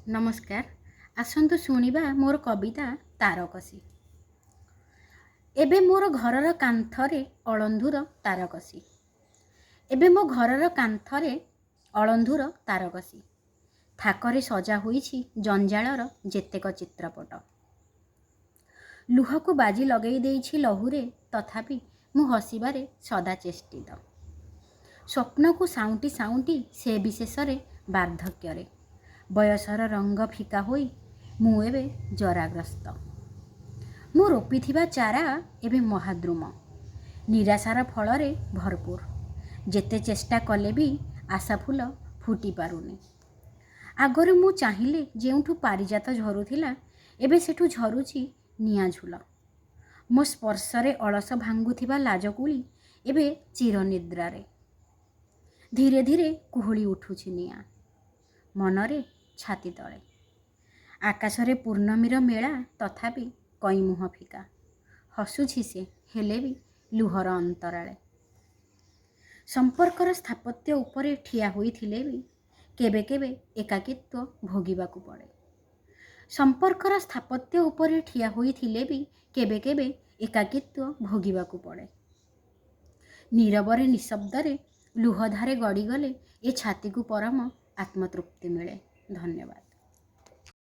ନମସ୍କାର। ଆସନ୍ତୁ ଶୁଣିବା ମୋର କବିତା ତାରକସି। ଏବେ ମୋର ଘରର କାନ୍ଥରେ ଅଳନ୍ଧୁର ତାରକସି। ଏବେ ମୋ ଘରର କାନ୍ଥରେ ଅଳନ୍ଧୁର ତାରକସି। ଥାକରେ ସଜା ହୋଇଛି ଜଞ୍ଜାଳର ଯେତେକ ଚିତ୍ରପଟ। ଲୁହକୁ ବାଜି ଲଗେଇ ଦେଇଛି ଲହୁରେ, ତଥାପି ମୁଁ ହସିବାରେ ସଦା ଚେଷ୍ଟିତ। ସ୍ୱପ୍ନକୁ ସାଉଁଟି ସାଉଁଟି ସେ ବିଶେଷରେ ବାର୍ଦ୍ଧକ୍ୟରେ ବୟସର ରଙ୍ଗ ଫିକା ହୋଇ ମୁଁ ଏବେ ଜରାଗ୍ରସ୍ତ। ମୁଁ ରୋପିଥିବା ଚାରା ଏବେ ମହାଦ୍ରୁମ ନିରାଶାର ଫଳରେ ଭରପୁର। ଯେତେ ଚେଷ୍ଟା କଲେ ବି ଆଶା ଫୁଲ ଫୁଟି ପାରୁନି। ଆଗରୁ ମୁଁ ଚାହିଁଲେ ଯେଉଁଠୁ ପାରିଜାତ ଝରୁଥିଲା, ଏବେ ସେଠୁ ଝରୁଛି ନିଆଁ ଝୁଲ। ମୋ ସ୍ପର୍ଶରେ ଅଳସ ଭାଙ୍ଗୁଥିବା ଲାଜକୁଳି ଏବେ ଚିରନିଦ୍ରାରେ। ଧୀରେ ଧୀରେ କୁହୁଳି ଉଠୁଛି ନିଆଁ ମନରେ, ଛାତି ତଳେ। ଆକାଶରେ ପୂର୍ଣ୍ଣମୀର ମେଳା, ତଥାପି କଇଁ ମୁହଁ ଫିକା। ହସୁଛି ସେ, ହେଲେ ବି ଲୁହର ଅନ୍ତରାଳେ। ସମ୍ପର୍କର ସ୍ଥାପତ୍ୟ ଉପରେ ଠିଆ ହୋଇଥିଲେ ବି କେବେ କେବେ ଏକାକିତ୍ୱ ଭୋଗିବାକୁ ପଡ଼େ। ସମ୍ପର୍କର ସ୍ଥାପତ୍ୟ ଉପରେ ଠିଆ ହୋଇଥିଲେ ବି କେବେ କେବେ ଏକାକିତ୍ୱ ଭୋଗିବାକୁ ପଡ଼େ। ନୀରବରେ, ନିଶବ୍ଦରେ ଲୁହଧାରେ ଗଡ଼ିଗଲେ ଏ ଛାତିକୁ ପରମ ଆତ୍ମତୃପ୍ତି ମିଳେ। ଧନ୍ୟବାଦ।